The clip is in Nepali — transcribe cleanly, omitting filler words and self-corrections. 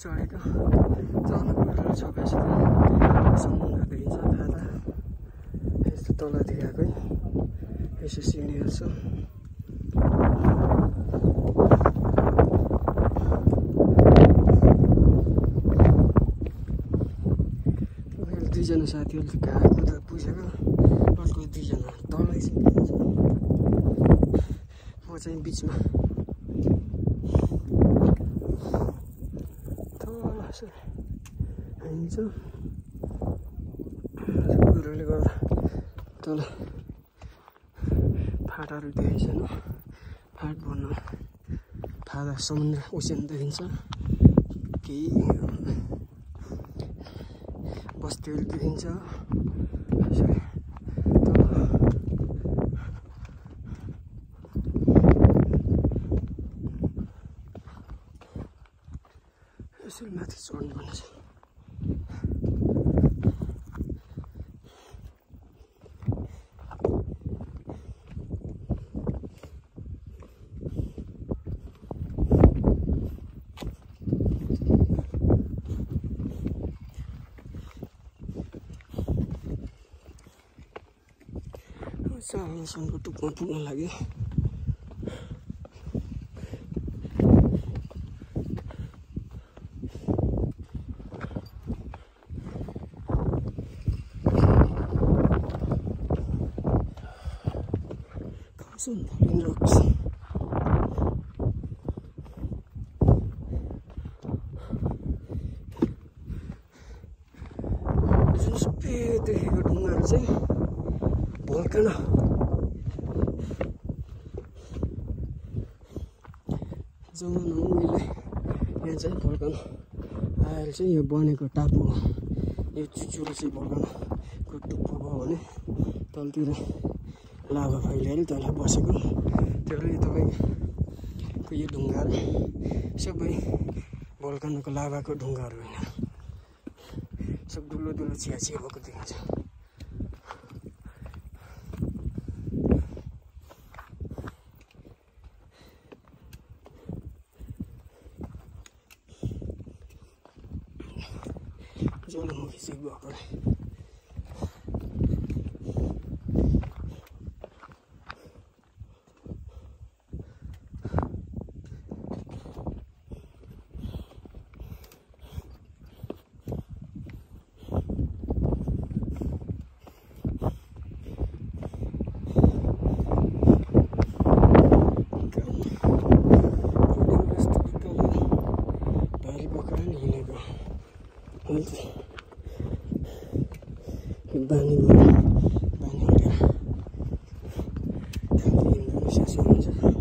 चढेको चढ्नु छोपेपछि समुद्र देखिन्छ फाटा यस्तो तलदेखि आएकै यसो सिँढीहरू छ दुईजना साथीहरूले गएको त पुगेको अर्को दुईजना तलै चाहिँ म चाहिँ बिचमा हिँड्छ कुरोले गर्दा तल फाटाहरू देखिन्छ फाट भन्न फाटा समुद्र ओसेन देखिन्छ केही बस्तीहरू देखिन्छ यसरी माथि चढ्नु पर्ने छ चारसम्मको टुप्पोमा पुग्न लाग्यो जुन सबै देखेको ढुङ्गाहरू चाहिँ भोल्केनो जमाना उहिले यहाँ चाहिँ भोल्केनो आएर चाहिँ यो बनेको टापु हो यो चुचुरो चाहिँ भोल्केनोको टुप्पो भयो भने तलतिर लाभा फैलिएर तल बसेको त्यसले तपाईँको यो ढुङ्गाहरू सबै भोल्केनोको लाभाको ढुङ्गाहरू होइन सब दुलो दुलो चिया चिया भएको देखिन्छ ज्वालामुखी चाहिँ गएको भारी बोकेर नि हिँडेको बानी गरेर त्यहाँदेखि हिँड्नु हुन्छ